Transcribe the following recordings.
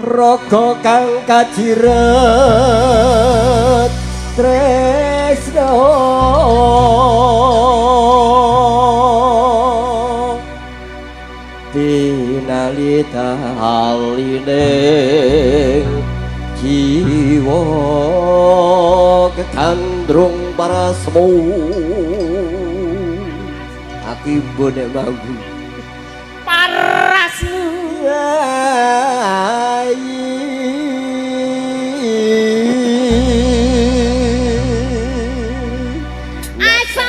Raga kang kajiret tresno tinali talining jiwa kekandrung parasmu. Aku imbo nek mambu Parasmu. Asoy.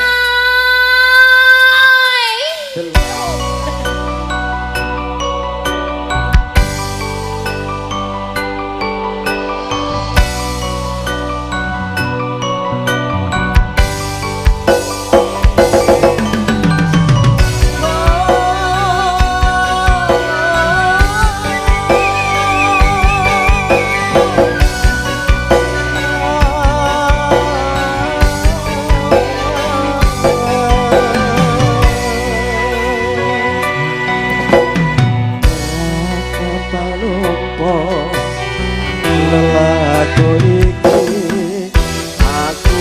Aku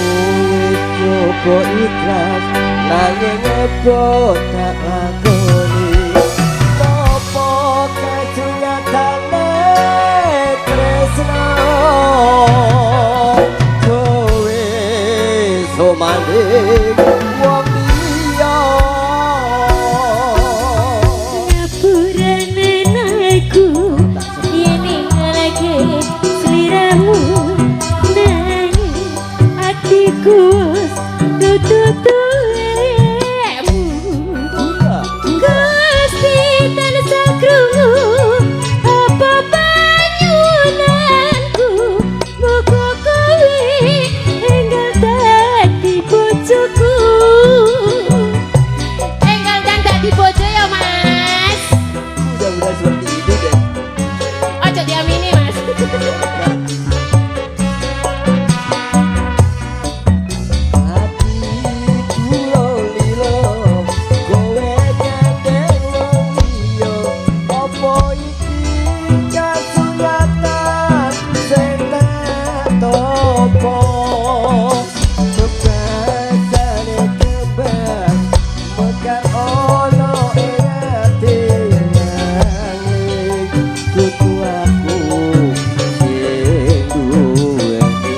wis coba ikhlas nanging ebot tak lakoni. Apa kasunyatane tresno kowe sumanding wong liya. Ngapurane aku yen ninggalake sliramu, nanging atiku tutu-tuwekmu. Gusti tansah krungu apa panyuwunanku, muga kowe enggal dadi bojoku. Enggal dadi bojo ya, Mas. Mudah-mudahan seperti itu deh. Ojo diamini, Mas. Atiku lilo kowe gandeng wong liya, apa iki kasunyatan sing tak topo? Bebasane kembang mekar ana ing ati, nanging dudu aku sing duweni.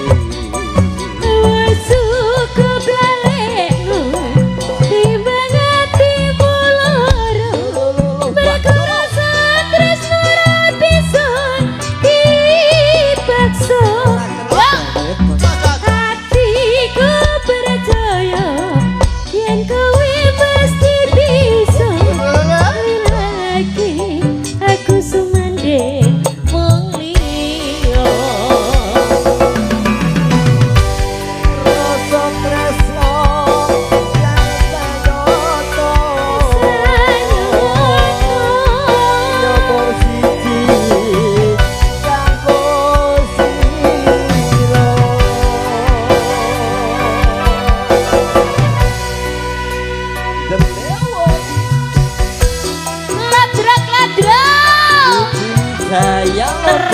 Wis cukup lalekmu timbang atimu lara, mergo rasa tresno ora bisa dipaksa. Atiku percaya yen kowe mesti bisa lagi aku sumandhing wong liya. Rasa tresno kang sanyata nyobor siji kanggo sira. Delewong Ladrak ladrak. sayang.